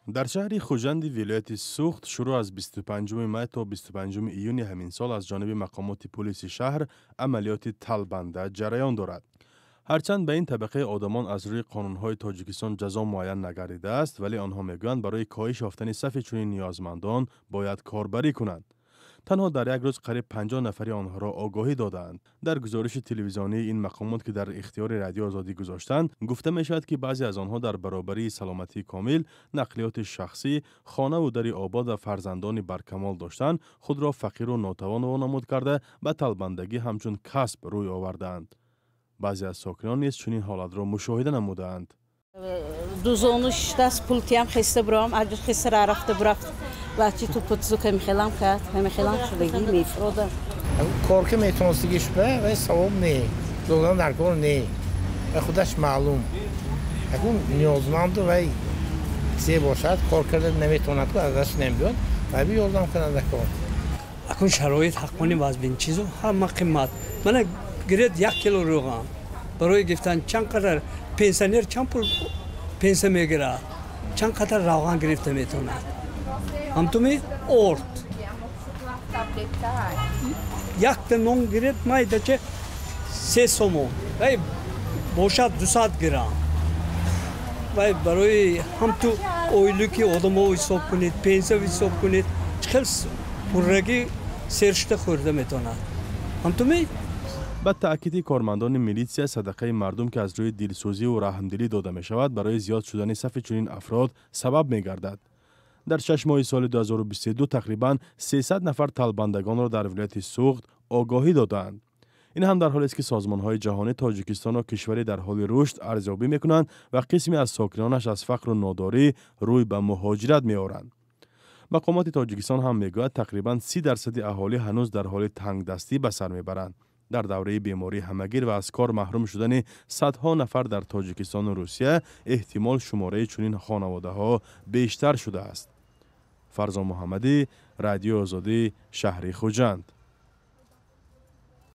Дар шаҳри Хуҷанди вилояти Суғд шурӯъ аз 25 май то 25 июни ҳамин сол аз ҷониби мақомоти пулиси шаҳр амалиёти талбанда ҷараён дорад. Ҳарчанд ба ин табақаи одамон аз рӯи қонунҳои Тоҷикистон ҷазо муайян нагардидааст, вале онҳо мегӯянд, барои коҳиш ёфтани сафи чунин ниёзмандон бояд корбарӣ кунанд. Танҳо дар як рӯз қариб 50 нафари онҳоро огоҳӣ додаанд. Дар гузориши телевизионии ин мақомот, ки дар ихтиёри Радиои Озодӣ гузоштанд, гуфта мешавад, ки баъзе аз онҳо дар баробарии саломатии комил, нақлиёти шахсӣ, хонаву дари обод ва фарзандони баркамол доштан, худро фақиру нотавон вонамуд карда, ба талбандагӣ ҳамчун касб рӯй овардаанд. Баъзе аз сокинон низ чунин ҳолатро мушоҳида намудаанд. Дузону шиштааст, пултиам хеста бурам, аҷр хеста рафта бурафт. Бачи ту путзука мехелам кард, мехелам шудагӣ мефуродам. Кор ки метавонистагиш ба вай савоб не, додан дар кор не, ва худаш маълум. Акун ниёзманду вай кисе бошад, кор карда наметавонад, ку аз дасташ намебиёд, вай би ёрдам кунад кор. Акун шароит ҳаққони вазбин, чизо ҳама қимат. Мана гиред як кило рӯған. Барои гирифтан чанд қадар пенсионер чанд пул пенсия мегирад, чанд қадар равған гирифта метавонад. Ҳамтуми орд. Якта нон гиред майдача 3 сомон. Вай бошад 200 грамм. Вай барои ҳамту ойлуки одамо ҳисоб кунед, пенсия ҳисоб кунед, чӣ хел пуррагӣ сершуда хӯрда метавонад. Ҳамтуми. Ба таъкиди кормандони милитсия, садақаи мардум, ки аз рӯи дилсӯзиву раҳмдилӣ дода мешавад, барои зиёд шудани сафи чунин афрод сабаб мегардад. Дар 6 моҳи соли 2022 тақрибан 300 нафар талбандагонро дар вилояти Суғд огоҳӣ додаанд. Ин ҳам дар ҳолест, ки созмонҳои ҷаҳонӣ Тоҷикистонро кишваре дар ҳоли рушд арзёбӣ мекунанд ва қисме аз сокинонаш аз фақру нодорӣ рӯй ба муҳоҷират меоранд. Мақомоти Тоҷикистон ҳам мегӯяд, тақрибан 30% аҳолӣ ҳанӯз дар ҳоли тангдастӣ ба сар мебаранд. Дар давраи бемории ҳамагир ва аз кор маҳрум шудани садҳо нафар дар Тоҷикистону Русия эҳтимол шумораи чунин хонаводаҳо бештар шудааст. Фарзон Муҳаммадӣ, Радиои Озодӣ, шаҳри Хуҷанд.